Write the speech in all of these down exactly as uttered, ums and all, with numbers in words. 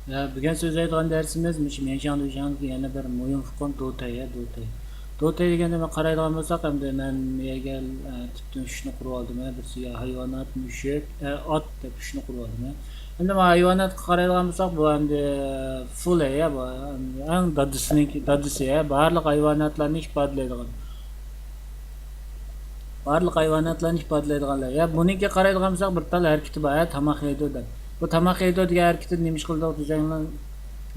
ئە، بۈگۈن سۆزلەيدىغان دەرسىمىز مۇشۇ ميەنشاڭ دۇيشاڭدىكى يەنە بىر مۇھىم ئۇقۇم دوتەي، يە، دوتەي. دوتەي دېگەندە مەن قارايدىغان بولساق، ئەمدى مەن يەگە، ئە، تۈپتىن ئۈچنى قۇرۇۋالدىم، يە، بىرسى ھايۋانات، مۈشۈك، ئە، ئات دەپ ئۈچنى قۇرۇۋالدىم، يە. ئەمدى مانا ھايۋاناتقا قارايدىغان بولساق، بۇ ئەمدى فۇل، يە، بۇ ئەڭ دادىسىنىڭكى، دادىسى، يە، بارلىق ھايۋاناتلارنى ئىپادىلەيدىغان. بارلىق ھايۋاناتلارنى ئىپادىلەيدىغانلار. يا بۇنىڭكى قارايدىغان بولساق، بىر تال ھەرىكىتى بار، ھە، تاماق يەيدۇ دەپ. بۇ تاماق يەيدۇ دېگەن ھەرىكىتى نېمە ئىش قىلدۇق دېسەڭلار،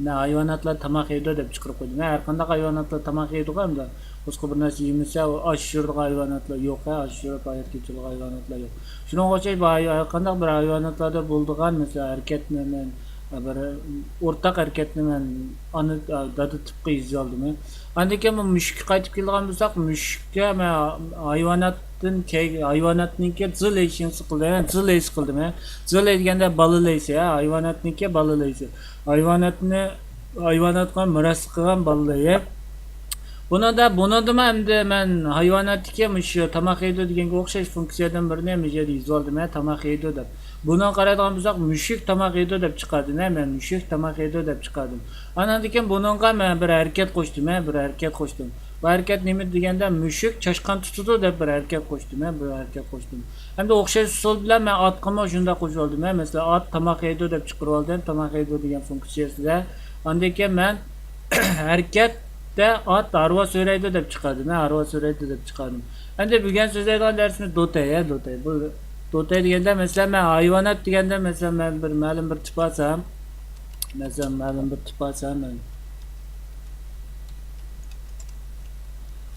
مەن ھايۋاناتلار تاماق يەيدۇ دەپ چىقىرىپ قويدۇم. ھە، ھەر قانداق ھايۋاناتلار تاماق يەيدۇغۇ ئەمدى. باشقا بىر نەرسە يېمىسە، ئۇ ئاش يۈرىدىغان ھايۋاناتلار يوق، ھە، ئاش يۈرۈپ ھايات كەچۈرىدىغان ھايۋاناتلار يوق. شۇنىڭغا ئوخشاش بۇ ھاي-، ھەر قانداق بىر ھايۋاناتلاردا بولىدىغان، مەسىلەن، ھەرىكەتنى مەن، بىر ئورتاق ھەرىكەتنى مەن ئانا، دادا تىپقا يېزىۋالدىم. ئاندىن كېيىن بۇ مۈشۈككە قايتىپ كېلىدىغان بولساق، مۈشۈككە مەن ھايۋاناتتىن كەي-، ھايۋاناتنىڭكى زىلېيشىڭسى قىلدىم، زىلېيسى قىلدىم. زىلېي دېگەندە بالا لېيسى، ھايۋاناتنىڭكى بالا لېيسى. ھايۋاناتنى، ھايۋاناتقا مىراس قىلغان بالا لېيى. بۇنىڭدا، بۇنىڭدىمۇ ئەمدى مەن ھايۋاناتتىكى مۇشۇ تاماق يەيدۇ دېگەنگە ئوخشاش فۇنكسىيەدىن بىرنى مۇشۇ يەردە يېزىۋالدىم، ھە، تاماق يەيدۇ دەپ. بۇنىڭغا قارايدىغان بولساق، مۈشۈك تاماق يەيدۇ دەپ چىقاردىم، ھە، مەن مۈشۈك تاماق يەيدۇ دەپ چىقاردىم. ئاناندىن كېيىن بۇنىڭغا مەن بىر ھەرىكەت قوشتۇم، ھە، بىر ھەرىكەت قوشتۇم. بۇ ھەرىكەت نېمە دېگەندە، مۈشۈك چاشقان تۇتىدۇ دەپ بىر ھەرىكەت قوشتۇم، ھە، بىر ھەرىكەت قوشتۇم. ئەمدى ئوخشاش ئۇسۇل بىلەن مەن ئاتقىمۇ شۇنداق قوشۇۋالدىم، ھە، مەسىلەن، ئات تاماق يەيدۇ دەپ چىقىرىۋالدىم، تاماق يەيدۇ دېگەن فۇنكسىيەسىدە. ئاندىن كېيىن مەن ھەرىكەتتە ئات ھارۋا سۆرەيدۇ دەپ چىقاردىم، ھە، ھارۋا سۆرەيدۇ دەپ چىقاردىم. ئەمدى بۈگۈن سۆزلەيدىغان دەرسىمىز دوتەي، ھە، دوتەي. بۇ دوتەي دېگەندە، مەسىلەن، مەن ھايۋانات دېگەندە، مەسىلەن، مەن بىر مەلۇم بىر تىپ ئالسام، مەسىلەن، مەلۇم بىر تىپ ئالسام، مەن،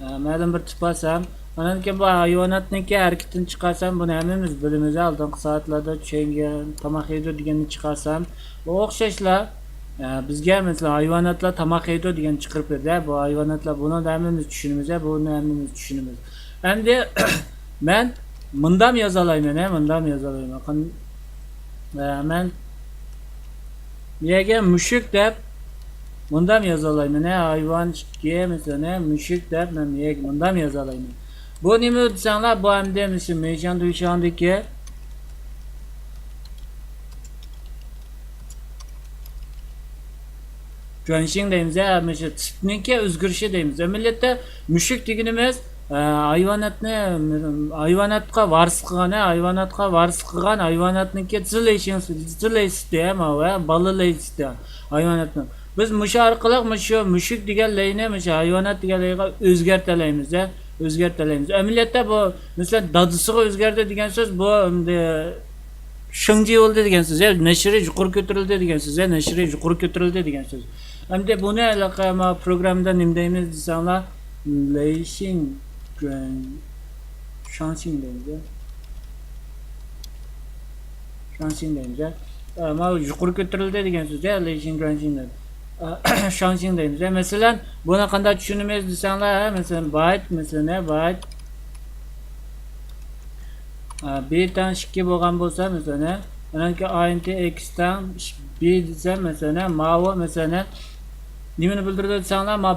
ئە، مەلۇم بىر تىپ ئالسام، ئاندىن كېيىن بۇ ھايۋاناتنىڭكى ھەرىكىتىنى چىقارسام، بۇنى ھەممىمىز بىلىمىز، ئالدىنقى سائەتلەردە چۈشەنگەن، تاماق يەيدۇ دېگەننى چىقارسام، بۇ ئوخشاشلا، ئە، بىزگە، مەسىلەن، ھايۋاناتلار تاماق يەيدۇ دېگەننى چىقىرىپ بەردى، ھە، بۇ ھايۋاناتلار، بۇنى ھەممىمىز چۈشىنىمىز، ھە، بۇنى ھەممىمىز چۈشىنىمىز. ئەمدى مەن مۇندام يازالايمەن، ھە، مۇندام يازالايمەن. قان-، ئە، مەن بۇ يەرگە مۈشۈك دەپ مۇندام يازالايمەن، ھە، ھايۋان ئىككى، مەسىلەن، ھە، مۈشۈك دەپ مەن بۇ يەرگە مۇندام يازالايمەن. بۇ نېمە دېسەڭلار، بۇ ئەمدى مۇشۇ مېيشاڭ دۇيشاڭدىكى جۈەنشىڭ دەيمىز، ھە، مۇشۇ تىپنىڭكى ئۆزگىرىشى دەيمىز. ئەمەلىيەتتە مۈشۈك دېگىنىمىز، ئە، ھايۋاناتنى، ھايۋاناتقا ۋارىس قىلغان، ھە، ھايۋاناتقا ۋارىس قىلغان، ھايۋاناتنىڭكى زىلېيشىڭ، زىلېيسىتى، ھە، ماۋۇ، ھە، بالا لېيسىتى ھايۋاناتنىڭ. بىز مۇشۇ ئارقىلىق مۇشۇ مۈشۈك دېگەن لېينى مۇشۇ ھايۋانات دېگەن لېيغا ئۆزگەرتەلەيمىز، ھە، ئۆزگەرتەلەيمىز. ئەمەلىيەتتە بۇ، مەسىلەن، دادىسىغا ئۆزگەردى دېگەن سۆز، بۇ ئەمدى شىڭجى بولدى دېگەن سۆز، يا، نەشرى يۇقىرى كۆتۈرۈلدى دېگەن سۆز، يا، نەشرى يۇقىرى كۆتۈرۈلدى دېگەن سۆز. ئەمدى بۇنى ھېلىقى ما پروگراممىدا نېمە دەيمىز دېسەڭلار، لېيشىڭ جۈەن شاڭشىڭ دەيمىز، يا. شاڭشىڭ دەيمىز، يا. ئە، ما يۇقىرى كۆتۈرۈلدى دېگەن سۆز، يا، لېيشىڭ جۈەنشىڭ دەيمىز. ئە، شاڭشىڭ دەيمىز، يا. مەسىلەن، بۇنى قانداق چۈشىنىمىز دېسەڭلار، ھە، مەسىلەن، بايت، مەسىلەن، ھە، بايت. ئا، بى تەڭ ئىككى بولغان بولسا، مەسىلەن، ئانىڭكى ئاينتى ئېكس تەڭ بى دېسە، مەسىلەن، ماۋۇ، مەسىلەن، نېمىنى بىلدۈرىدۇ دېسەڭلار، ما،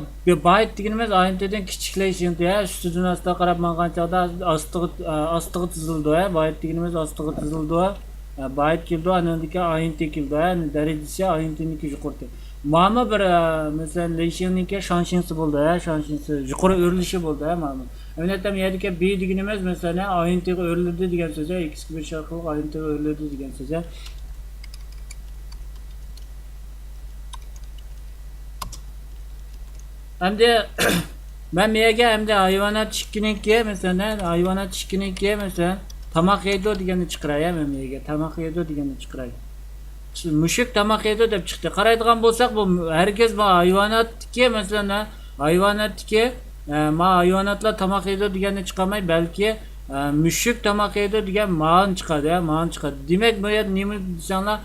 بايت دېگىنىمىز ئاينتىدىن كىچىكلەيشىڭ، ھە، ئۈستىدىن ئاستىغا قاراپ ماڭغان چاغدا ئاستىغا، ئا، ئاستىغا تىزىلىدۇ، ھە، بايت دېگىنىمىز ئاستىغا تىزىلىدۇ، ھە، بايت كېلىدۇ، ئاندىن كېيىن ئاينتى كېلىدۇ، ھە، دەرىجىسى ئاينتىنىڭكى يۇقىرىدى. ماما بىر، ئە، مەسىلەن، لېيشىڭنىڭكى شاڭشىڭسى بولدى، ھە، شاڭشىڭسى يۇقىرى ئۆرلىشى بولدى، ھە، ماما. ئەمەلىيەتتە، بۇ يەردىكى بى دېگىنىمىز، مەسىلەن، ئاينتىغا ئۆرلىدى دېگەن سۆز، ھە، ئېكسكە بېرىش ئارقىلىق ئاينتىغا ئۆرلىدى دېگەن سۆز، ھە. ئەمدى مەن بۇ يەرگە ئەمدى ھايۋانات ئىككىنىڭكى، مەسىلەن، ھايۋانات ئىككىنىڭكى، مەسىلەن، تاماق يەيدۇ دېگەننى چىقىراي، ھە، مەن بۇ يەرگە تاماق يەيدۇ دېگەننى چىقىراي. مۈشۈك تاماق يەيدۇ دەپ چىقتى. قارايدىغان بولساق، بۇ ھەرگىز بۇ ھايۋاناتتىكى، مەسىلەن، ھايۋاناتتىكى، ئە، ما ھايۋاناتلار تاماق يەيدۇ دېگەننى چىقارماي، بەلكى، ئە، مۈشۈك تاماق يەيدۇ دېگەن مانى چىقىدۇ، ھە، مانى چىقىدۇ. دېمەك، بۇ يەردە نېمە دېسەڭلار،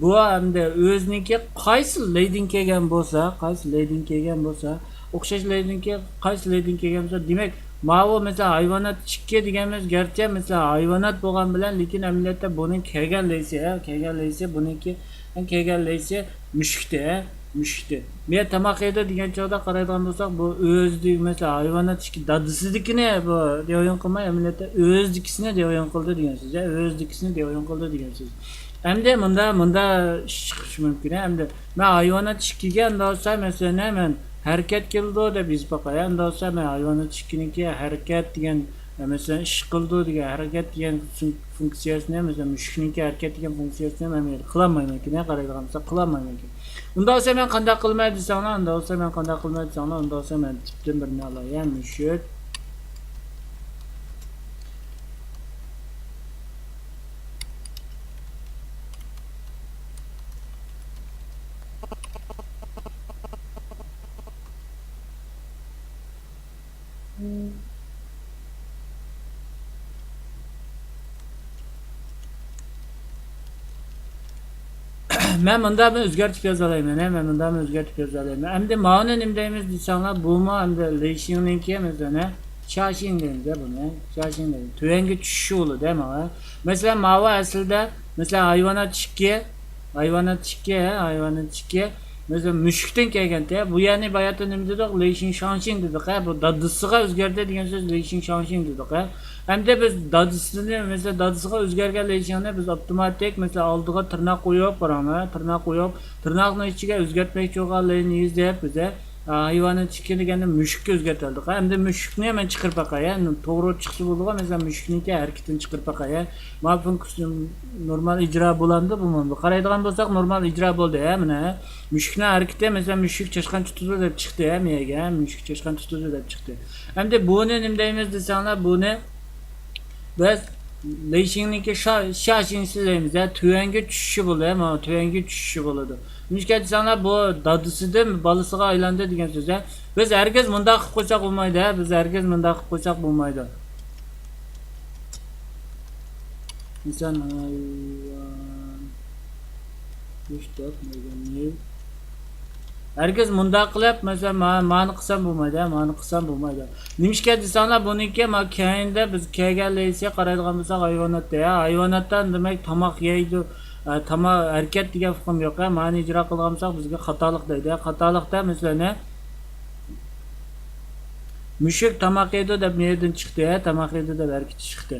بۇ ئەمدى ئۆزىنىڭكى قايسى لەيدىن كەلگەن بولسا، قايسى لەيدىن كەلگەن بولسا، ئوخشاش لەيدىنكى، قايسى لەيدىن كەلگەن بولسا، دېمەك، ماۋۇ، مەسىلەن، ھايۋانات ئىككى دېگەنمىز، گەرچە، مەسىلەن، ھايۋانات بولغان بىلەن، لېكىن ئەمەلىيەتتە بۇنىڭ كەلگەن لەيسى، ھە، كەلگەن لەيسى، بۇنىڭكى كەلگەن لەيسى مۈشۈكتە، ھە، مۈشۈكتە. مەن تاماق يەيدۇ دېگەن چاغدا قارايدىغان بولساق، بۇ ئۆزىدىكى، مەسىلەن، ھايۋانات ئىككى دادىسىدىكىنى بۇ دېۋايون قىلماي، ئەمەلىيەتتە ئۆزىدىكىسىنى دېۋايون قىلدى دېگەن سۆز، ھە، ئۆزىدىكىسىنى دېۋايون قىلدى دېگەن سۆز. ئەمدى مۇندا، مۇندا ئىش چىقىشى مۇمكىن. ئەمدى مەن ھايۋانات ئىككىگە ئەمدى بولسا، مەسىلەن، مەن ھەرىكەت كېلىدۇ دەپ يېزىپ باقاي. ئەمدى بولسا مەن ھايۋانات ئىككىنىڭكى ھەرىكەت دېگەن، مەسىلەن، ئىش قىلىدۇ دېگەن ھەرىكەت دېگەن فۇنكسىيەسىنى، مەسىلەن، مۈشۈكنىڭكى ھەرىكەت دېگەن فۇنكسىيەسىنى مەن قىلالمايمەنكەن، قارايدىغان بولسا قىلالمايمەنكەن. ئۇنداق بولسا مەن قانداق قىلىمەن دېسەڭلار، ئۇنداق بولسا مەن قانداق قىلىمەن دېسەڭلار، ئۇنداق بولسا مەن تىپتىن بىرنى ئالاي، يا مۈشۈك. مەن مۇنداقمۇ ئۆزگەرتىپ يازالايمەن، ھە، مەن مۇنداقمۇ ئۆزگەرتىپ يازالايمەن. ئەمدى ماۋۇنى نېمە دەيمىز دېسەڭلار، بۇمۇ ئەمدى لېيشىڭنىڭكى، مەسىلەن، شاشىڭ دەيمىز، ھە، بۇنى شاشىڭ دەيمىز. تۆۋەنگە چۈشۈشى بولىدۇ، ھە، ماۋۇ. مەسىلەن، ماۋۇ ئەسلىدە، مەسىلەن، ھايۋانات ئىككى، ھايۋانات ئىككى، ھە، ھايۋانات ئىككى، مەسىلەن، مۈشۈكتىن كەلگەنتى. بۇ يەرنى باياتىن نېمە دېدۇق؟ لېيشىڭ شاڭشىڭ دېدۇق، ھە. بۇ دادىسىغا ئۆزگەردى دېگەن سۆز لېيشىڭ شاڭشىڭ دېدۇق، ھە. ئەمدى بىز دادىسىنى، مەسىلەن، دادىسىغا ئۆزگەرگەن لېيشىڭنى بىز ئاپتوماتىك، مەسىلەن، ئالدىغا تىرناق قويۇپ، قاراڭلار، تىرناق قويۇپ، تىرناقنىڭ ئىچىگە ئۆزگەرتمەكچى بولغان لېينى يېزىپ، بىز، ھە، ھايۋانات ئىككى دېگەندە مۈشۈككە ئۆزگەرتەلدۇق. ئەمدى مۈشۈكنى مەن چىقىرىپ باقاي، ھە. توغرا چىقسا بولىدىغۇ، مەسىلەن، مۈشۈكنىڭكى ھەرىكىتىنى چىقىرىپ باقاي، ھە. ما فۇنكسىيە نورمال ئىجرا بولامدۇ، بولمامدۇ؟ قارايدىغان بولساق، نورمال ئىجرا بولدى، ھە، مانا. مۈشۈكنىڭ ھەرىكىتى، مەسىلەن، مۈشۈك چاشقان تۇتىدۇ دەپ چىقتى، ھە، مېيەگە، ھە، مۈشۈك چاشقان تۇتىدۇ دەپ چىقتى. ئەمدى بۇنى نېمە دەيمىز دېسەڭلار، بۇنى بىز لېيشىڭنىڭكى شا-، شاشىڭسى دەيمىز، ھە، تۆۋەنگە چۈشۈشى بولىدۇ، ھە، مانا تۆۋەنگە چۈشۈشى بولىدۇ. نېمىشقا دېسەڭلار، بۇ دادىسىدىن بالىسىغا ئايلاندى دېگەن سۆز، ھە. بىز ھەرگىز مۇنداق قىلىپ قويساق بولمايدۇ، ھە، بىز ھەرگىز مۇنداق قىلىپ قويساق بولمايدۇ. مەسىلەن، ھايۋان. مۇشتەك، مەيداننى. ھەرگىز مۇنداق قىلىپ، مەسىلەن، ما-، مانى قىلسام بولمايدۇ، ھە، مانى قىلسام بولمايدۇ. نېمىشقا دېسەڭلار، بۇنىڭكى ما كەينىدە بىز كەلگەن لېيسى قارايدىغان بولساق، ھايۋاناتتا، ھە، ھايۋاناتتا دېمەك تاماق يەيدۇ، ھە، تاما-، ھەرىكەت دېگەن ئۇقۇم يوق، ھە، مانى ئىجرا قىلغان بولساق، بىزگە خاتالىق دەيدۇ، ھە، خاتالىقتا، مەسىلەن، ھە، مۈشۈك تاماق يەيدۇ دەپ نېرىدىن چىقتى، ھە، تاماق يەيدۇ دەپ ھەرىكىتى چىقتى.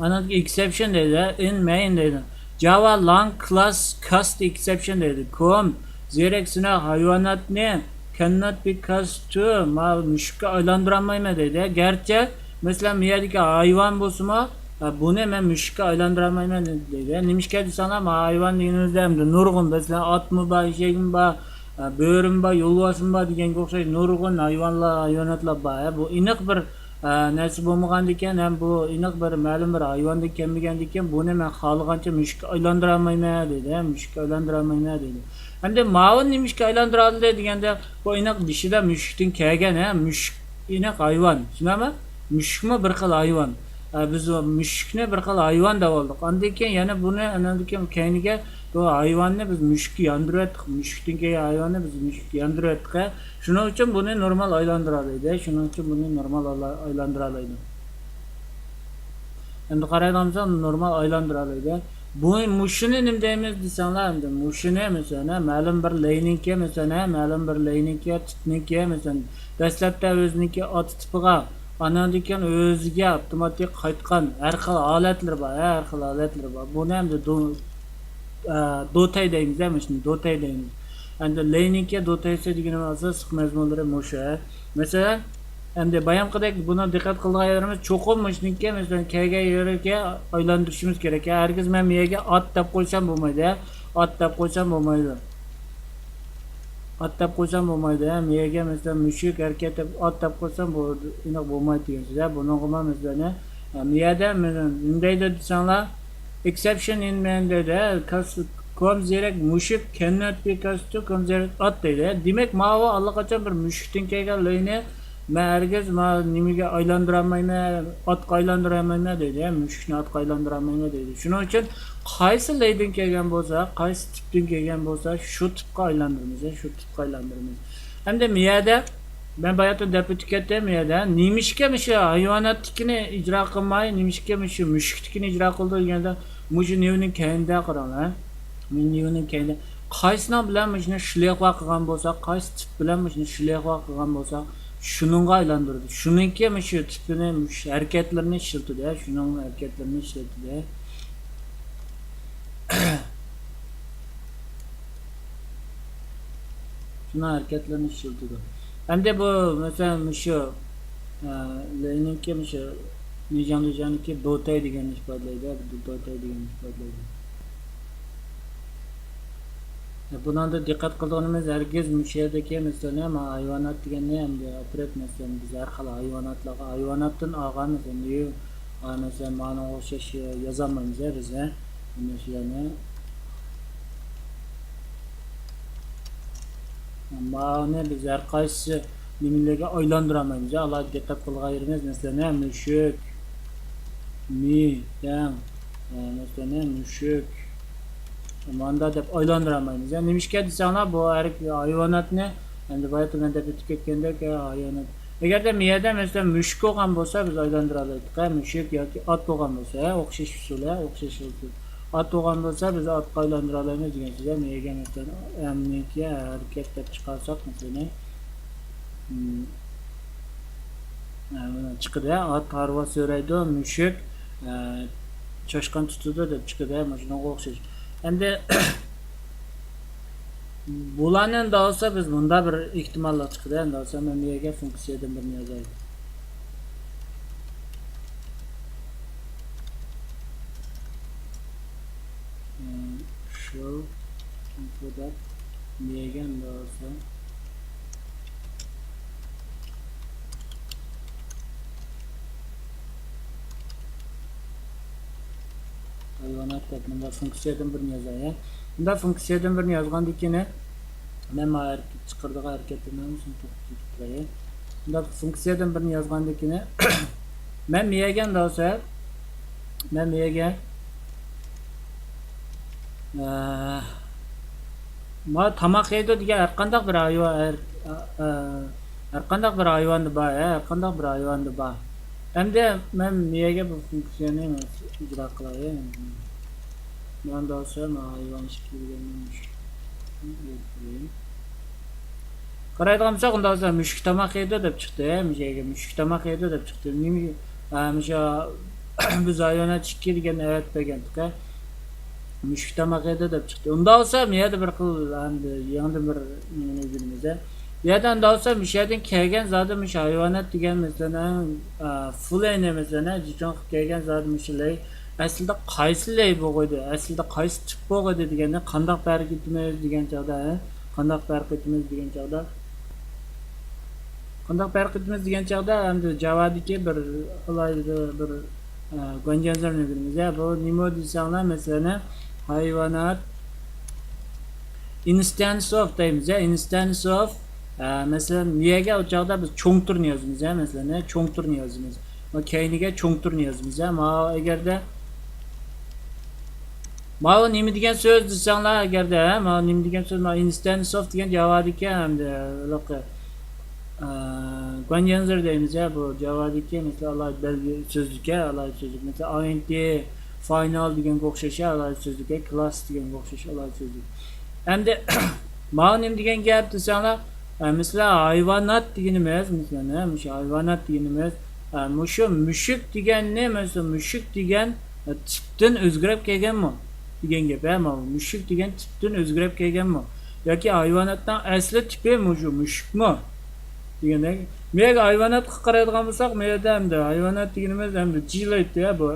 ئانىڭدىن كېيىن ئېكسېپشن دەيدۇ، ھە، ئىن مەين دەيدۇ. جاۋا لانگ كلاس كاست ئېكسېپشن دەيدۇ. كوم، زېرەك سىناق ھايۋاناتنى كەننات بى كاست تۇ، ما مۈشۈككە ئايلاندۇرالمايمەن دەيدۇ. گەرچە، مەسىلەن، بۇ يەردىكى ھايۋان بولسىمۇ، ھە، بۇنى مەن مۈشۈككە ئايلاندۇرالمايمەن دەيدۇ. نېمىشقا دېسەڭلار، ما ھايۋان دېگىنىمىزدە ئەمدى نۇرغۇن، مەسىلەن، ئاتمۇ بار، ئېشەكمۇ بار، ھە، بۆرىمۇ بار، يولۋاسمۇ بار دېگەنگە ئوخشاش نۇرغۇن ھايۋانلار، ھايۋاناتلار بار. ھە، بۇ ئېنىق بىر، ئە، نەرسە بولمىغاندىكىن، ھەم بۇ ئېنىق بىر مەلۇم بىر ھايۋاندىن كەلمىگەندىكىن، بۇنى مەن خالىغانچە مۈشۈككە ئايلاندۇرالمايمەن دەيدۇ، ھە، مۈشۈككە ئايلاندۇرالمايمەن دەيدۇ. ئەمدى ماۋۇنى نېمىشقا ئايلاندۇرالدى دېگەندە، بۇ ئېنىق بېشىدا مۈشۈكتىن كەلگەن، ھە، مۈشۈك ئېنىق ھايۋان، شۇنداقمۇ؟ مۈشۈكمۇ بىر خىل ھايۋان. ئە، بىز مۈشۈكنى بىر خىل ھايۋان دەۋالدۇق. ئاندىن كېيىن يەنە بۇنى، ئاندىن كېيىن كەينىگە بۇ ھايۋاننى بىز مۈشۈككە ياندۇرۇۋەتتۇق. مۈشۈكتىن كېيىن ھايۋاننى بىز مۈشۈككە ياندۇرۇۋەتتۇق، ھە. شۇنىڭ ئۈچۈن بۇنى نورمال ئايلاندۇرالايدۇ، ھە. شۇنىڭ ئۈچۈن بۇنى نورمال ئالا-، ئايلاندۇرالايدۇ. ئەمدى قارايدىغان بولساق، نورمال ئايلاندۇرالايدۇ. بۇ، مۇشۇنى نېمە دەيمىز دېسەڭلار، ئەمدى مۇشۇنى، مەسىلەن، ھە، مەلۇم بىر لەينىڭكى، مەسىلەن، ھە، مەلۇم بىر لەينىڭكى، تىپنىڭكى، مەسىلەن، دەسلەپتە ئۆزىنىڭكى ئاتا تىپىغا، ئاناندىن كېيىن ئۆزىگە ئاپتوماتىك قايتقان ھەر خىل ھالەتلىرى بار، ھە، ھەر خىل ھالەتلىرى بار. بۇنى ئەمدى دو-، ئە، دوتەي دەيمىز، ھە، مۇشۇنى دوتەي دەيمىز. ئەمدى لەينىڭكى دوتەيسى دېگىنىمىز ئاساسلىق مەزمۇنلىرى مۇشۇ، ھە. مەسىلەن، ئەمدى بايامقىدەك بۇنىڭ دىققەت قىلىدىغان يېرىمىز چوقۇم مۇشۇنىڭكى، مەسىلەن، كەلگەن يېرىگە ئايلاندۇرۇشىمىز كېرەك. ھەرگىز مەن بۇ يەرگە ئات دەپ قويسام بولمايدۇ، ھە. ئات دەپ قويسام بولمايدۇ. ئات دەپ قويسام بولمايدۇ، ھە. بۇ يەرگە، مەسىلەن، مۈشۈك ھەرىكەت دەپ ئات دەپ قويسام بۇ ئېنىق بولمايدۇ دېگەن سۆز، ھە. بۇنىڭغىمۇ، مەسىلەن، ھە، بۇ يەردە نېمە دەيدۇ دېسەڭلار، ئېكسېپشن ئىن مەن دەيدۇ، ھە. كاس-، كوم زېرەك مۈشۈك، كەننات بى كاست تۇ، كوم زېرەك ئات دەيدۇ، ھە. دېمەك، ماۋۇ ئاللىقاچان بىر مۈشۈكتىن كەلگەن لەينى مەن ھەرگىز ما نېمىگە ئايلاندۇرالمايمەن، ئاتقا ئايلاندۇرالمايمەن دەيدۇ، ھە، مۈشۈكنى ئاتقا ئايلاندۇرالمايمەن دەيدۇ. شۇنىڭ ئۈچۈن قايسى لەيدىن كەلگەن بولسا، قايسى تىپتىن كەلگەن بولسا، شۇ تىپقا ئايلاندۇرىمىز، ھە، شۇ تىپقا ئايلاندۇرىمىز. ئەمدى مۇ يەردە مەن باياتىن دەپ ئۆتۈپ كەتتىم، مۇ يەردە نېمىشقا مۇشۇ ھايۋاناتتىكىنى ئىجرا قىلماي، نېمىشقا مۇشۇ مۈشۈكتىكىنى ئىجرا قىلدى دېگەندە، مۇشۇ نېۋىنىڭ كەينىدە قاراڭلار، ھە. مۇشۇ نېۋىنىڭ كەينىدە قايسىنىڭ بىلەن مۇشۇنى شلېخۋا قىلغان بولسا، قايسى تىپ بىلەن مۇشۇنى شلېخۋا قىلغان بولسا، شۇنىڭغا ئايلاندۇرىدۇ. شۇنىڭكى مۇشۇ تىپىنى، مۇشۇ ھەرىكەتلىرىنى ئىشلىتىدۇ، ھە، شۇنىڭ ھەرىكەتلىرىنى ئىشلىتىدۇ. شۇنىڭ ھەرىكەتلىرىنى ئىشلىتىدۇ. ئەمدى بۇ، مەسىلەن، مۇشۇ، ئە، لېينىڭكى مۇشۇ مىجاڭدۇجاڭنىڭكى بوتەي دېگەننى ئىپادىلەيدۇ، بوتەي دېگەننى ئىپادىلەيدۇ. بۇنىڭدا دىققەت قىلىدىغىنىمىز، ھەرگىز مۇشۇ يەردىكى، مەسىلەن، ھايۋانات دېگەننى ئەمدى ئاپىرىپ، مەسىلەن، بىز ھەر خىل ھايۋاناتلارغا، ھايۋاناتتىن ئالغان، مەسىلەن، مېۋە، ئا، مەسىلەن، مانىڭغا ئوخشاش يازالمايمىز، ھە، بىز، ھە، مەسىلەن، ھە. مانى بىز ھەر قايسى نېمىلەرگە ئايلاندۇرالمايمىز، ھە. ئالاھىدە دىققەت قىلىدىغان يېرىمىز، مەسىلەن، ھە، مۈشۈك، مى، دەڭ، ئە، مەسىلەن، مۈشۈك، ماندا دەپ ئايلاندۇرالمايمىز. يەنى نېمىشقا دېسەڭلار، بۇ ھەر ھايۋاناتنى، ئەمدى بايا مەن دەپ ئۆتۈپ كەتكەندەك، ھە، ھايۋانات. ئەگەردە مۇ يەردە، مەسىلەن، مۈشۈك بولغان بولسا، بىز ئايلاندۇرالايتتۇق، ھە، مۈشۈك ياكى ئات بولغان بولسا، ھە، ئوخشاش ئۇسۇل، ھە، ئوخشاش ئۇسۇل. ئات بولغان بولسا، بىز ئاتقا ئايلاندۇرالايمىز دېگەن سۆز، ھە، مۇ يەرگە، مەسىلەن، ئەمنىكى ھەرىكەت دەپ چىقارساق، مەسىلەن، مم. ئە، مانا چىقىدۇ، ھە، ئات ھارۋا سۆرەيدۇ، مۈشۈك، ئە، چاشقان تۇتىدۇ دەپ چىقىدۇ، ھە، مۇشۇنىڭغا ئوخشاش. ئەمدى بۇلارنى ئەمدى ئالسا، بىز مۇندا بىر ئېھتىماللىق چىقىدۇ، ئەمدى ئالسا، مەن بۇ يەرگە فۇنكسىيەدىن بىرنى يازاي. ئە، شۇ، ئىنفو دەپ، مۇ يەرگە ئەمدى ئالسا. ھايۋانات دەپ مۇنداق فۇنكسىيەدىن بىرنى يازاي، ھە. مۇنداق فۇنكسىيەدىن بىرنى يازغاندىن كېيىن، مەن مانا ھەرىكەت چىقىرىدىغان ھەرىكەتلىرىنى ھەممىسىنى توختىتىپ تۇراي. مۇنداق فۇنكسىيەدىن بىرنى يازغاندىن كېيىن، مەن مۇ يەرگە مۇنداق، مەن مۇ يەرگە ئە، ما تاماق يەيدۇ دېگەن ھەر قانداق بىر ھايۋان، ھەر، ئە، ھەر قانداق بىر ھايۋاندا بار، ھە، ھەر قانداق بىر ھايۋاندا بار. ئەمدى مەن مۇ يەرگە بۇ فۇنكسىيەنى ئىجرا قىلاي. مەن دەۋاتسام ھايۋان شەكلى دېگەننى قارايدىغان بولساق، ئۇنداق بولسا مۈشۈك تاماق يەيدۇ دەپ چىقتى، ھە، مۇشۇ يەرگە مۈشۈك تاماق يەيدۇ دەپ چىقتى. نېمە، ھە، مۇشۇ بىز ھايۋانات ئىككى دېگەن ئەۋەتىپ بەرگەنتۇق، ھە. مۈشۈك تاماق يەيدۇ دەپ چىقتى. ئۇنداق بولسا، بۇ يەردە بىر خىل، ئەمدى يېڭىدىن بىر نېمىنى ئۆگىنىمىز، ھە. بۇ يەردە ئۇنداق بولسا، مۇشۇ يەردىن كەلگەن زادى مۇشۇ ھايۋانات دېگەن، مەسىلەن، ئە، فۇلەينى، مەسىلەن، ھە، جىچۇڭ قىلىپ كەلگەن زادى مۇشۇ لەي. ئەسلىدە قايسى لەي بولغىيدى؟ ئەسلىدە قايسى تىپ بولغىيدى دېگەندە، قانداق پەرق ئېتىمىز دېگەن چاغدا، ھە؟ قانداق پەرق ئېتىمىز دېگەن چاغدا، قانداق پەرق ئېتىمىز دېگەن چاغدا، ئەمدى جاۋادىكى بىر ئالاھىدە بىر، ئە، گۇەنجيەنزېرنى بىلىمىز. ھە، بۇ نېمە دېسەڭلار، مەسىلەن، ھايۋانات، instance of دەيمىز، ھە، instance of، ئە، مەسىلەن، مۇ يەرگە ئۇ چاغدا بىز چوڭ تۈرنى يازىمىز، ھە، مەسىلەن، ھە، چوڭ تۈرنى يازىمىز. ۋە كەينىگە چوڭ تۈرنى يازىمىز، ھە. ماۋۇ ئەگەردە، ماۋۇ نېمە دېگەن سۆز دېسەڭلار، ئەگەردە، ھە، ماۋۇ نېمە دېگەن سۆز، ماۋۇ instance of دېگەن جاۋادىكى، ئەمدى، ھېلىقى، ئە، گۇەنجيەنزېر دەيمىز، ھە، بۇ جاۋادىكى، مەسىلەن، ئالاھىدە بەلگە سۆزلۈك، ھە، ئالاھىدە سۆزلۈك. مەسىلەن، ئاينتى، فاينال دېگەنگە ئوخشاش، ھە، ئالاھىدە سۆزلۈك، ھە، كلاس دېگەنگە ئوخشاش، ئالاھىدە سۆزلۈك. ئەمدى، ماۋۇ نېمە دېگەن گەپ دېسەڭلار، ئە، مەسىلەن، ھايۋانات دېگىنىمىز، مەسىلەن، ھە، مۇشۇ ھايۋانات دېگىنىمىز، ئە، مۇشۇ مۈشۈك دېگەننى، مەسىلەن، مۈشۈك دېگەن، ئە، تىپتىن ئۆزگىرىپ كەلگەنمۇ دېگەن گەپ، ھە، ماۋۇ مۈشۈك دېگەن تىپتىن ئۆزگىرىپ كەلگەنمۇ؟ ياكى ھايۋاناتنىڭ ئەسلى تىپى مۇشۇ مۈشۈكمۇ دېگەندەك. مۇ يەرگە ھايۋاناتقا قارايدىغان بولساق، مۇ يەردە ئەمدى ھايۋانات دېگىنىمىز ئەمدى جىلەيتى، ھە، بۇ.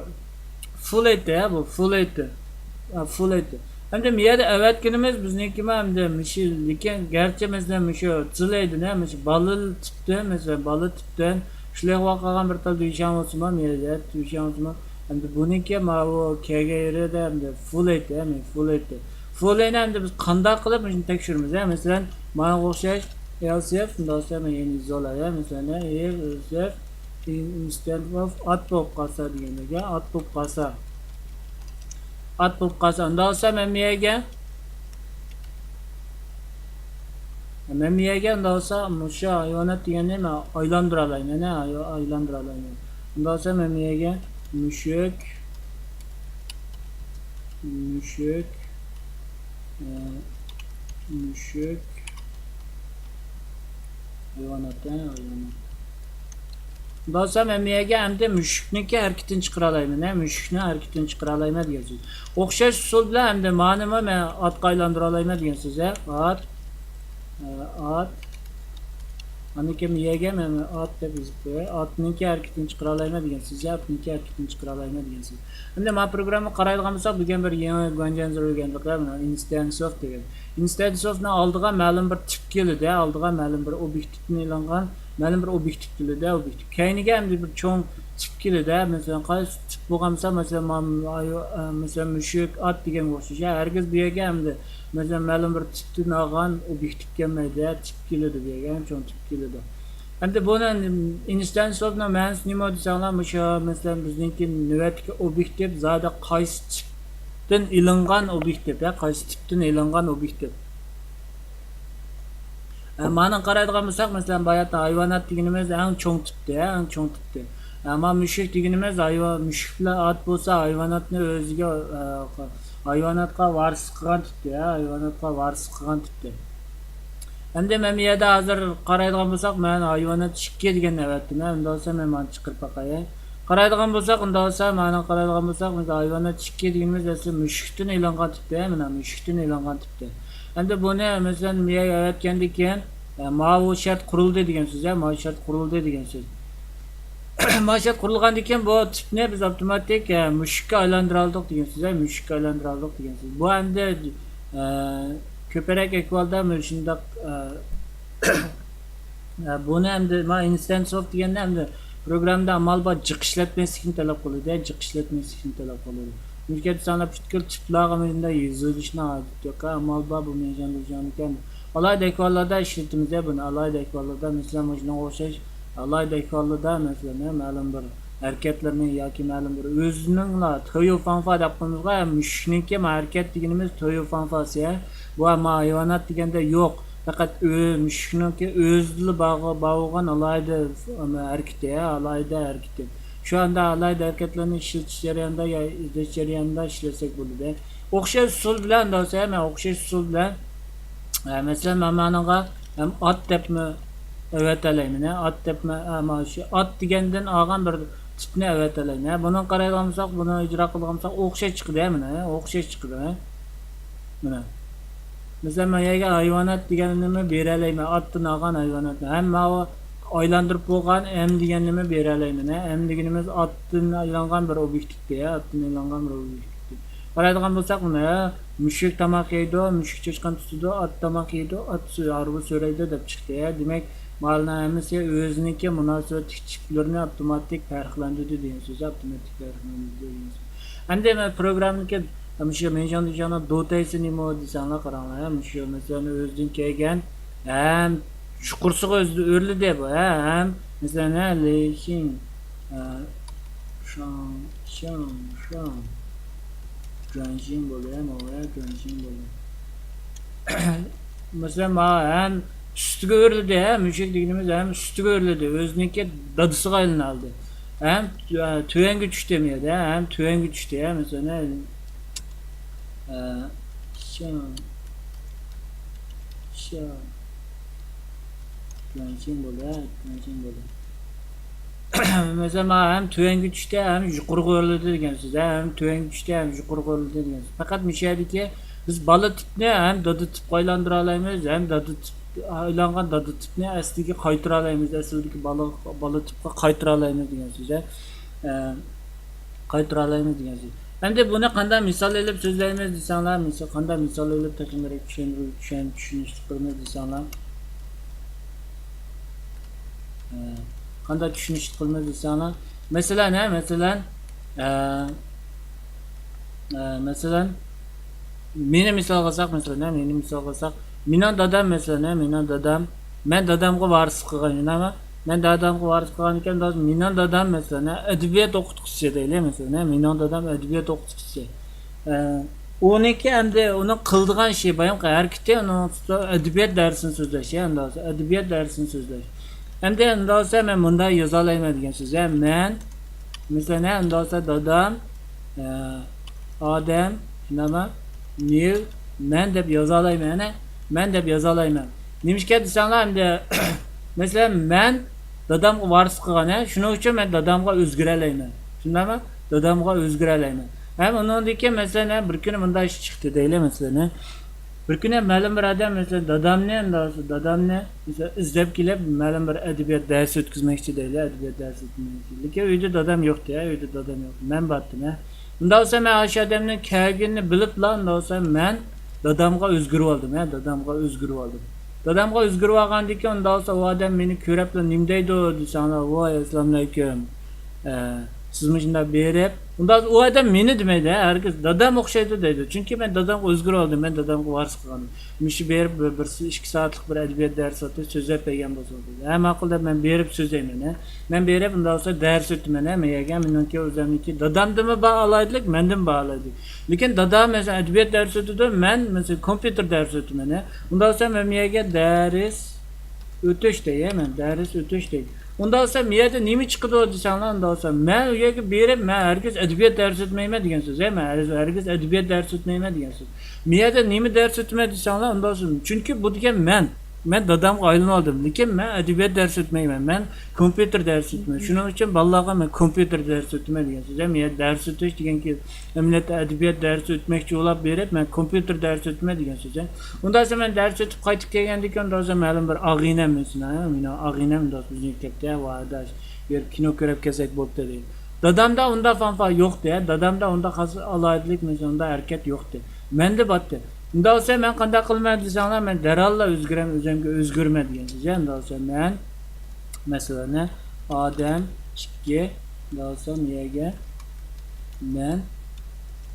فۇلەيتى، ھە، بۇ، فۇلەيتى. ھە، فۇلەيتى. ئەمدى مۇ يەردە ئەۋەتكىنىمىز بىزنىڭكىمۇ ئەمدى مۇشۇ، لېكىن گەرچە مەسىلەن مۇشۇ جىلەيدىن، ھە، مۇشۇ بالىلىق تىپتىن، مەسىلەن، بالىلىق تىپتىن، شۇلارغا قالغان بىر تال دۈشەن بولسىمۇ، مۇ يەردە دۈشەن بولسىمۇ، ئەمدى بۇنىڭكى ماۋۇ كەلگەن يېرىدە ئەمدى فۇلەيتى، ھە، مۇشۇ فۇلەيتى. فۇلەينى ئەمدى بىز قانداق قىلىپ مۇشۇنى تەكشۈرىمىز، ھە؟ مەسىلەن، ماڭا ئوخشاش، ئېلسىف، مۇنداق دېسەم، يەنە زولا، ھە؟ مەسىلەن، ئېلسىف، instead of ئات بولۇپ قالسا دېگەندەك، ھە؟ ئات بولۇپ قالسا. ئات بولۇپ قالسا، ئۇنداق بولسا مەن بۇ يەرگە، مەن بۇ يەرگە ئۇنداق بولسا مۇشۇ ھايۋانات دېگەننى مەن ئايلاندۇرالايمەن، ھە؟ ئايلاندۇرالايمەن. ئۇنداق بولسا مەن بۇ يەرگە مۈشۈك، مۈشۈك، ئە، مۈشۈك، ھايۋانات، ھە، ھايۋانات. ئۇنداق بولسا مەن بۇ يەرگە ئەمدى مۈشۈكنىڭكى ھەرىكىتىنى چىقىرالايمەن، ھە، مۈشۈكنىڭ ھەرىكىتىنى چىقىرالايمەن دېگەن سۆز. ئوخشاش ئۇسۇل بىلەن ئەمدى مانىمۇ مەن ئاتقا ئايلاندۇرالايمەن دېگەن سۆز، ھە، ئات، ئە، ئات. ئاندىن كېيىن بۇ يەرگە مەن ئات دەپ يېزىپ قوياي. ئاتنىڭكى ھەرىكىتىنى چىقىرالايمەن دېگەن سۆز، ھە، ئاتنىڭكى ھەرىكىتىنى چىقىرالايمەن دېگەن سۆز. ئەمدى مانا پروگراممىغا قارايدىغان بولساق، بۈگۈن بىر يېڭى گۇەنجيەنزې ئۆگەندۇق، مانا ئىنستانس ئوف دېگەن. ئىنستانس ئوفنىڭ ئالدىغا مەلۇم بىر تىپ كېلىدۇ، ئالدىغا مەلۇم بىر ئوبيېكتىپتىن ئېلىنغان، مەلۇم بىر ئوبيېكتىپ كېلىدۇ، ئوبيېكتىپ. كەينىگە ئەمدى بىر چوڭ تىپ كېلىدۇ، مەسىلەن، قايسى تىپ بولغان بولسا، مەسىلەن، مانا، ئايۋا-، ئە، مەسىلەن، مۈشۈك، ئات دېگەنگە ئوخشاش. ھەرگىز بۇ يەرگە ئەمدى، مەسىلەن، مەلۇم بىر تىپتىن ئالغان ئوبيېكتىپ كەلمەيدۇ، تىپ كېلىدۇ بۇ يەرگە، چوڭ تىپ كېلىدۇ. ئەمدى بۇنى ئىنستانس ئوفنىڭ مەنىسى نېمە دېسەڭلار، مۇشۇ، مەسىلەن، بىزنىڭكى نۆۋەتتىكى ئوبيېكتىپ زادى قايسى تىپتىن ئېلىنغان ئوبيېكتىپ، يا، قايسى تىپتىن ئېلىنغان ئوبيېكتىپ. ئە، مانا قارايدىغان بولساق، مەسىلەن، باياتتا ھايۋانات دېگىنىمىز ئەڭ چوڭ تىپتى، ئەڭ چوڭ تىپتى. ئەمما مۈشۈك دېگىنىمىز ھايۋان، مۈشۈك بىلەن ئات بولسا ھايۋاناتنى ئۆزىگە، ئە، ھايۋاناتقا ۋارىسلىق قىلغان تىپتى، ھە، ھايۋاناتقا ۋارىسلىق قىلغان تىپتى. ئەمدى مەن بۇ يەردە ھازىر قارايدىغان بولساق، مەن ھايۋانات ئىككى دېگەننى ئەۋەتتىم، ھە، ئۇنداق بولسا مەن مانا چىقىرىپ باقاي. قارايدىغان بولساق، ئۇنداق بولسا، مانا قارايدىغان بولساق، بىز ھايۋانات ئىككى دېگىنىمىز ئەسلى مۈشۈكتىن ئېلىنغان تىپتى، ھە، مانا مۈشۈكتىن ئېلىنغان تىپتى. ئەمدى بۇنى، مەسىلەن، بۇ يەرگە ئەۋەتكەندىن كېيىن، ئە، ماۋۇ شەرت قۇرۇلدى دېگەن سۆز، ھە، ماۋۇ شەرت قۇرۇلدى دېگەن سۆز. ماۋۇ شەرت قۇرۇلغاندىن كېيىن بۇ تىپنى بىز ئاپتوماتىك، ئە، مۈشۈككە ئايلاندۇرالدۇق دېگەن سۆز، ھە، مۈشۈككە ئايلاندۇرالدۇق دېگەن سۆز. بۇ ئەمدى، ئە، كۆپرەك ئەھۋالدا مانا شۇنداق، ئە، ئە، بۇنى ئەمدى مانا ئىنستانس ئوف دېگەندە ئەمدى پروگراممىدا ئامال بار جىق ئىشلەتمەسلىكنى تەلەپ قىلىدۇ، جىق ئىشلەتمەسلىكنى تەلەپ قىلىدۇ. چۈنكى ساڭا پۈتكۈل تىپلارغا مۇشۇنداق يېزىلىشنىڭ ھاجىتى يوق. ئامال بار بۇ مېيىڭشياڭ دېيىشىڭكەن. ئالاھىدە ئەھۋاللاردا ئىشلىتىمىز بۇنى. ئالاھىدە ئەھۋاللاردا، مەسىلەن، مۇشۇنىڭغا ئوخشاش ئالاھىدە ئەھۋاللاردا، مەسىلەن، مەلۇم بىر ھەرىكەتلىرىنى ياكى مەلۇم بىر ئۆزىنىڭلا تۆيۈ فاڭفا دەپ قويىمىزغۇ، ھە، مۈشۈكنىڭكى ما ھەرىكەت دېگىنىمىز تۆيۈ فاڭفاسى، ھە. بۇ ما ھايۋانات دېگەندە يوق. پەقەت ئۆ-، مۈشۈكنىڭكى ئۆزىدىلا بار، بار بولغان ئالاھىدە ھەرىكىتى، ھە، ئالاھىدە ھەرىكىتى. شۇ ئانداق ئالاھىدە ھەرىكەتلەرنى ئىشلىتىش جەريانىدا يا ئىزدەش جەريانىدا ئىشلەتسەك بولىدۇ. ئوخشاش ئۇسۇل بىلەن، دوستلار، مەن ئوخشاش ئۇسۇل بىلەن، ئە، مەسىلەن، مەن مانىڭغا ھەم ئات دەپمۇ ئەۋەتەلەيمەن، ھە؟ ئات دەپمۇ، ئە، مانا شۇ ئات دېگەندىن ئالغان بىر تىپنى ئەۋەتەلەيمەن، ھە؟ بۇنىڭغا قارايدىغان بولساق، بۇنى ئىجرا قىلىدىغان بولساق، ئوخشاش چىقىدۇ، ھە، مانا، ھە؟ ئوخشاش چىقىدۇ، ھە؟ مانا. مەسىلەن، مەن يەرگە ھايۋانات دېگەننىمۇ بېرەلەيمەن، ئاتتىن ئالغان ھايۋاناتنى. ھەم ماۋۇ ئايلاندۇرۇپ بولغان ئەم دېگەننىمۇ بېرەلەيمەن، ھە؟ ئەم دېگىنىمىز ئاتتىن ئايلانغان بىر ئوبيېكتىپتى، ھە؟ ئاتتىن ئايلانغان بىر ئوبيېكتىپتى. قارايدىغان بولساق، مانا، ھە؟ مۈشۈك تاماق يەيدۇ، مۈشۈك چاشقان تۇتىدۇ، ئات تاماق يەيدۇ، ئات سۆ-، ھارۋا سۆرەيدۇ دەپ چىقتى، ھە؟ دېمەك، مالىنىڭ ھەممىسى ئۆزىنىڭكى مۇناسىۋەتلىك تىپلىرىنى ئاپتوماتىك پەرقلەندۈردى دېگەن سۆز، ئاپتوماتىك پەرقلەندۈردى دېگەن سۆز. ئەمدى مەن پروگراممىنىڭكى مۇشۇ مېيىڭشياڭ دېيىشىڭلار دوتەيسى نېمە دېسەڭلار قاراڭلار، ھە، مۇشۇ مەسىلەن ئۆزىدىن كەلگەن ھەم يۇقىرىسىغا ئۆزى ئۆرلىدى بۇ، ھە، ھەم مەسىلەن، ھە، لېشىڭ، ھە، شاڭ، شاڭ، شاڭ، جۇەنشىڭ بولدى، ھە، ماۋۇ، ھە، جۇەنشىڭ بولدى. مەسىلەن، ماۋۇ ھەم ئۈستىگە ئۆرلىدى، ھە، مۈشۈك دېگىنىمىز ھەم ئۈستىگە ئۆرلىدى، ئۆزىنىڭكى دادىسىغا ئايلىنالدى. ھەم، ئە، تۆۋەنگە چۈشتى مۇ يەردە، ھەم تۆۋەنگە چۈشتى، ھە، مەسىلەن، ئە، شا، شا. گۇەنشىڭ بولدى، ھە، گۇەنشىڭ بولدى. مەسىلەن، مانا ھەم تۆۋەنگە چۈشتى، ھەم يۇقىرىغا ئۆرلىدى دېگەن سۆز، ھە، ھەم تۆۋەنگە چۈشتى، ھەم يۇقىرىغا ئۆرلىدى دېگەن سۆز. پەقەت مۇشۇ يەردىكى بىز بالا تىپنى ھەم دادا تىپقا ئايلاندۇرالايمىز، ھەم دادا تىپ، ئايلانغان دادا تىپنى ئەسلىگە قايتۇرالايمىز، ئەسلىدىكى بالا، بالا تىپقا قايتۇرالايمىز دېگەن سۆز، ھە. ئە، قايتۇرالايمىز دېگەن سۆز. ئەمدى بۇنى قانداق مىسال ئېلىپ سۆزلەيمىز دېسەڭلار، مىسال، قانداق مىسال ئېلىپ تېخىمۇ چۈشەن-، چۈشەن-، چۈشىنىشلىك قىلىمىز دېسەڭلار. ئە، قانداق چۈشىنىشلىك قىلىمىز دېسەڭلار. مەسىلەن، ھە، مەسىلەن، ئە، ئە، مەسىلەن، مېنى مىسالغا ئالساق، مەسىلەن، ھە، مېنى مىسالغا ئالساق، مېنىڭ دادام، مەسىلەن، ھە، مېنىڭ دادام، مەن دادامغا ۋارىسلىق قىلغان، شۇنداقمۇ؟ مەن دادامغا ۋارىسلىق قىلغاندىكىن، مېنىڭ دادام، مەسىلەن، ئەدەبىيات ئوقۇتقۇچىسى دەيلى، مەسىلەن، مېنىڭ دادام ئەدەبىيات ئوقۇتقۇچىسى. ئە، ئۇنىڭكى ئەمدى ئۇنىڭ قىلىدىغان ئىشى، بايامقى ھەرىكىتى، ئۇنىڭ ئەدەبىيات دەرسىنى سۆزلەش، ئەمدى ئەدەبىيات دەرسىنى سۆزلەش. ئەمدى ئۇنداق بولسا، مەن مۇنداق يازالايمەن دېگەن سۆز. ھە، مەن، مەسىلەن، ھە، ئۇنداق بولسا، دادام، ئە، ئادەم، شۇنداقمۇ؟ مېۋ، مەن دەپ يازالايمەن، ھە، مەن دەپ يازالايمەن. نېمىشقا دېسەڭلار، ئەمدى، مەسىلەن، مەن، دادامغا ۋارىس قىلغان، ھە؟ شۇنىڭ ئۈچۈن مەن دادامغا ئۆزگىرەلەيمەن. شۇنداقمۇ؟ دادامغا ئۆزگىرەلەيمەن. ھەم ئۇنىڭدىن كېيىن، مەسىلەن، ھە، بىر كۈنى مۇنداق ئىش چىقتى دەيلى، مەسىلەن، ھە. بىر كۈنى مەلۇم بىر ئادەم، مەسىلەن، دادامنى، دادامنى، مەسىلەن، ئىزدەپ كېلىپ، مەلۇم بىر ئەدەبىيات دەرسى ئۆتكۈزمەكچى دەيلى، ئەدەبىيات دەرسى ئۆتكۈزمەكچى. لېكىن ئۆيدە دادام يوقتى، ھە، ئۆيدە دادام يوقتى. مەن بارتتىم، ھە. ئۇنداق بولسا، مەن ئاشۇ ئادەمنىڭ كەلگىنىنى بىلىپلا، ئۇنداق بولسا، مەن دادامغا ئۆزگىرىۋالدىم، ھە، دادامغا ئۆزگىرىۋالدىم. دادامغا ئۆزگىرىۋالغاندىن كېيىن، ئۇنداق بولسا، ئۇ ئادەم مېنى كۆرۈپلا نېمە دەيدۇ دېسەڭلار، ۋاي، ئەسسالامۇئەلەيكۇم. ئە، سىز مۇشۇنداق بېرىپ، ئۇنداق ئۇ ئادەم مېنى دېمەيدۇ، ھە، ھەرگىز دادام ئوخشايدۇ دەيدۇ. چۈنكى مەن دادامغا ئۆزگىرىۋالدىم، مەن دادامغا ۋارىس قىلغان. مۇشۇ بېرىپ بىر، بىر، ئىككى سائەتلىك بىر ئەدەبىيات دەرسى ئاتىدۇ، سۆزلەپ بەرگەن بولسىڭىز دەيدۇ. ھە، ماقۇل دەپ مەن بېرىپ سۆزلەيمەن، ھە. مەن بېرىپ، ئۇنداق بولسا دەرس ئۆتىمەن، ھە، مەن يەرگە، مېنىڭكى ئۆزۈمنىڭكى، دادامدىمۇ بار ئالاھىدىلىك، مەندىمۇ بار ئالاھىدىلىك. لېكىن دادام، مەسىلەن، ئەدەبىيات دەرسى ئۆتىدۇ، مەن، مەسىلەن، كومپيۇتېر دەرسى ئۆتىمەن، ھە. ئۇنداق بولسا مەن بۇ يەرگە دەرس ئۆتۈش دەي، ھە، مەن دەرس ئۆتۈش دەي. ئۇنداق بولسا مۇ يەردە نېمە چىقىدۇ دېسەڭلار، ئۇنداق بولسا مەن ئۇ يەرگە بېرىپ، مەن ھەرگىز ئەدەبىيات دەرسى ئۆتمەيمەن دېگەن سۆز، ھە، مەن ھەرگىز، ھەرگىز ئەدەبىيات دەرسى ئۆتمەيمەن دېگەن سۆز. مۇ يەردە نېمە دەرس ئۆتىمەن دېسەڭلار، ئۇنداق بولسا، چۈنكى بۇ دېگەن مەن. مەن دادامغا ئايلىنىۋالدىم، لېكىن مەن ئەدەبىيات دەرسى ئۆتمەيمەن، مەن كومپيۇتېر دەرسى ئۆتىمەن. شۇنىڭ ئۈچۈن بالىلارغا مەن كومپيۇتېر دەرسى ئۆتىمەن دېگەن سۆز. ھەم يەنە دەرس ئۆتۈش دېگەن كېلىپ، ئەمەلىيەتتە ئەدەبىيات دەرسى ئۆتمەكچى بولاپ بېرىپ، مەن كومپيۇتېر دەرسى ئۆتىمەن دېگەن سۆز. ئۇنداق بولسا مەن دەرس ئۆتۈپ قايتىپ كەلگەندىن كېيىن، ئۇنداق بولسا مەلۇم بىر ئاغىنەم، مەسىلەن، ھە، مېنىڭ ئاغىنەم ئۇنداق بىزنىڭ كەپتە، ۋاي ئاداش، بىر كىنو كۆرۈپ كەلسەك بوپتۇ دەيدۇ. دادامدا ئۇنداق فانفار يوقتى، ھە، دادامدا ئۇنداق خاس ئالاھىدىلىك، مەسىلەن، ئۇنداق ھەرىكەت يوقتى. مەندە بارتتى. ئۇنداق بولسا مەن قانداق قىلىمەن دېسەڭلار، مەن دەرھاللا ئۆزگىرەم، ئۆزۈمگە ئۆزگىرىمەن دېگەن سۆز. ئۇنداق بولسا مەن، مەسىلەن، ئادەم ئىككى، ئۇنداق بولسا مۇ يەرگە مەن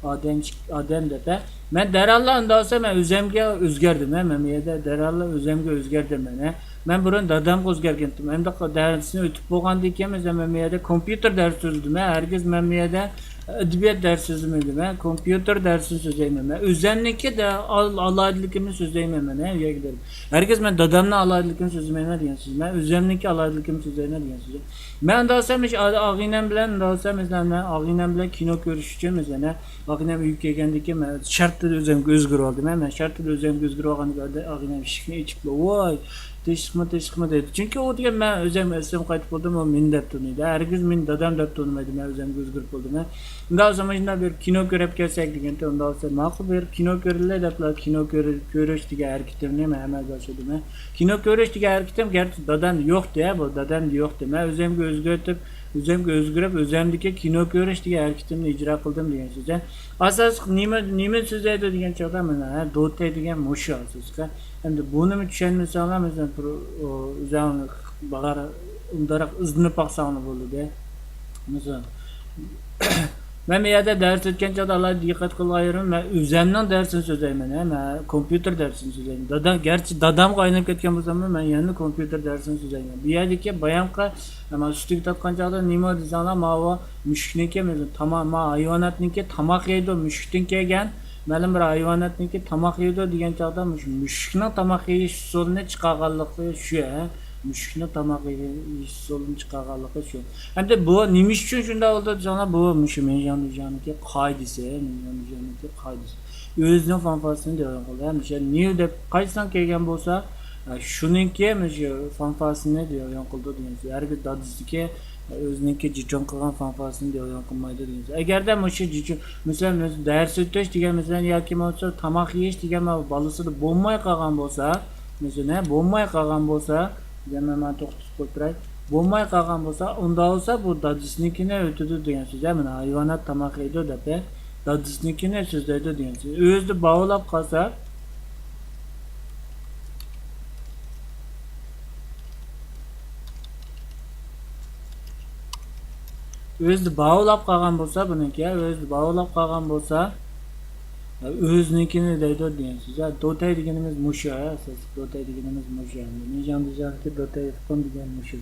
ئادەم ئىككى، ئادەم دەپ، ھە. مەن دەرھاللا ئۇنداق بولسا مەن ئۆزۈمگە ئۆزگەردىم، ھە. مەن بۇ يەردە دەرھاللا ئۆزۈمگە ئۆزگەردىم مەن، ھە. مەن بۇرۇن دادامغا ئۆزگەرگەنتىم. ئەمدى دەرسنى ئۆتۈپ بولغاندىن كېيىن، مەسىلەن، مەن بۇ يەردە كومپيۇتېر دەرسى سۆزلىدىم، ھە. ھەرگىز مەن بۇ يەردە ئەدەبىيات دەرسى سۆزلىمىدىم، ھە. كومپيۇتېر دەرسىنى سۆزلەيمەن. مەن ئۆزۈمنىڭكى دە-، ئال-، ئالاھىدىلىكىمنى سۆزلەيمەن مەن، ھە، ئۇ يەرگە بېرىپ. ھەرگىز مەن دادامنىڭ ئالاھىدىلىكىنى سۆزلىمەيمەن دېگەن سۆز. مەن ئۆزۈمنىڭكى ئالاھىدىلىكىمنى سۆزلەيمەن دېگەن سۆز. مەن ئۇنداق بولسا مۇشۇ ئا-، ئاغىنەم بىلەن، ئۇنداق بولسا مەسىلەن، مەن ئاغىنەم بىلەن كىنو كۆرۈش ئۈچۈن، مەسىلەن، ئاغىنەم ئۆيگە كەلگەندىن كېيىن مەن شەرتلا ئۆزۈمگە ئۆزگىرىۋالدىم. مەن شەرتلا ئۆزۈمگە ئۆزگىرىۋالغاندىن كېيىن ئاغىنەم ئىشىكنى ئېچىپلا، ۋاي، تىنچلىقمۇ، تىنچلىقمۇ دەيدۇ. چۈنكى ئۇ دېگەن مەن ئۆزۈم ئەسلىمگە قايتىپ بولدۇم، ئۇ مېنى دەپ تونۇيدۇ. ھەرگىز مېنى دادام دەپ تونۇمايدۇ، مەن ئۆزۈمگە ئۆزگىرىپ بولدۇم. ئۇنداق بولسا مۇشۇنداق بىر كىنو كۆرۈپ كەلسەك دېگەنتى، ئۇنداق بولسا ماقۇل، بىر كىنو كۆرىلى دەپلا، كىنو كۆر-، كۆرۈش دېگەن ھەرىكىتىمنى مەن ئەمەلگە ئاشۇردۇم. كىنو كۆرۈش دېگەن ھەرىكىتىم گەرچە دادامدا يوقتى، بۇ دادامدا يوقتى. مەن ئۆزۈمگە ئۆزگەرتىپ، ئۆزۈمگە ئۆزگىرىپ، ئۆزۈمدىكى كىنو كۆرۈش دېگەن ھەرىكىتىمنى ئىجرا قىلدىم دېگەن سۆز. ئاساسلىق نېمە، نېمىنى سۆزلەيدۇ دېگەن چاغدا، مانا، ھە، دوتەي دېگەن مۇشۇ ئاساسلىق. ئەمدى بۇنىمۇ چۈشەنمىسەڭلار، مەسىلەن، بىر، ئۇ، ئۆزۈڭ بار، ئۇنداقراق ئىزدىنىپ باقساڭلار بولىدۇ. مەسىلەن، مەن بۇ يەردە دەرس ئۆتكەن چاغدا ئالاھىدە دىققەت قىلغان يېرىم، مەن ئۆزۈمنىڭ دەرسىنى سۆزلەيمەن، ھە، مەن كومپيۇتېر دەرسىنى سۆزلەيمەن. دادا، گەرچە دادامغا ئايلىنىپ كەتكەن بولساممۇ، مەن يەنە كومپيۇتېر دەرسىنى سۆزلەيمەن. بۇ يەردىكى بايامقى، مانا ئۈستىگە تارتقان چاغدا نېمە دېسەڭلار، ماۋۇ مۈشۈكنىڭكى، مەسىلەن، تاما-، ما ھايۋاناتنىڭكى تاماق يەيدۇ، مۈشۈكتىن كەلگەن، مەلۇم بىر ھايۋاناتنىڭكى تاماق يەيدۇ دېگەن چاغدا، مۇشۇ مۈشۈكنىڭ تاماق يېيىش ئۇسۇلىنى چىقارغانلىقى شۇ، ھە. مۈشۈكنىڭ تاماق يېيىش ئۇسۇلىنى چىقارغانلىقى شۇ. ئەمدى بۇ نېمە ئۈچۈن شۇنداق بولدى دېسەڭلار، بۇ مۇشۇ مىنژياڭ دېيجياڭنىڭكى قائىدىسى، مىنژياڭ دېيجياڭنىڭكى قائىدىسى. ئۆزىنىڭ فانفاسىنى دېيىۋالغان قىلدى. ھە، مۇشۇ نېۋ دەپ قايسىدىن كەلگەن بولسا، شۇنىڭكى مۇشۇ فانفاسىنى دېيىۋالغان قىلىدۇ دېگەن سۆز. ھەرگىز دادىسىنىڭكى، ئۆزىنىڭكى جىچۇڭ قىلغان فانفاسىنى دېيىۋالغان قىلمايدۇ دېگەن سۆز. ئەگەردە مۇشۇ جىچۇڭ، مەسىلەن، دەرس ئۆتۈش دېگەن، مەسىلەن، ياكى بولمىسا تاماق يېيىش دېگەن بالىسىدا بولماي قالغان بولسا، مەسىلەن، ھە، بولماي قالغان بولسا، دېمەن، مەن توختىتىپ قويۇپ تۇراي. بولماي قالغان بولسا، ئۇنداق بولسا بۇ دادىسىنىڭكىنى ئۆتىدۇ دېگەن سۆز. ھە، مانا ھايۋانات تاماق يەيدۇ دەپ، ھە، دادىسىنىڭكىنى سۆزلەيدۇ دېگەن سۆز. ئۆزىدە باۋلاپ قالسا، ئۆزىدە باۋلاپ قالغان بولسا بۇنىڭكى، ھە، ئۆزىدە باۋلاپ قالغان بولسا، ئۆزىنىڭكىنى دەيدۇ دېگەن سۆز. ھە، دوتەي دېگىنىمىز مۇشۇ، ھە، ئاساسلىق دوتەي دېگىنىمىز مۇشۇ. مىنژياڭ دېيجياڭنىڭكى دوتەي ئۇقۇم دېگەن مۇشۇ.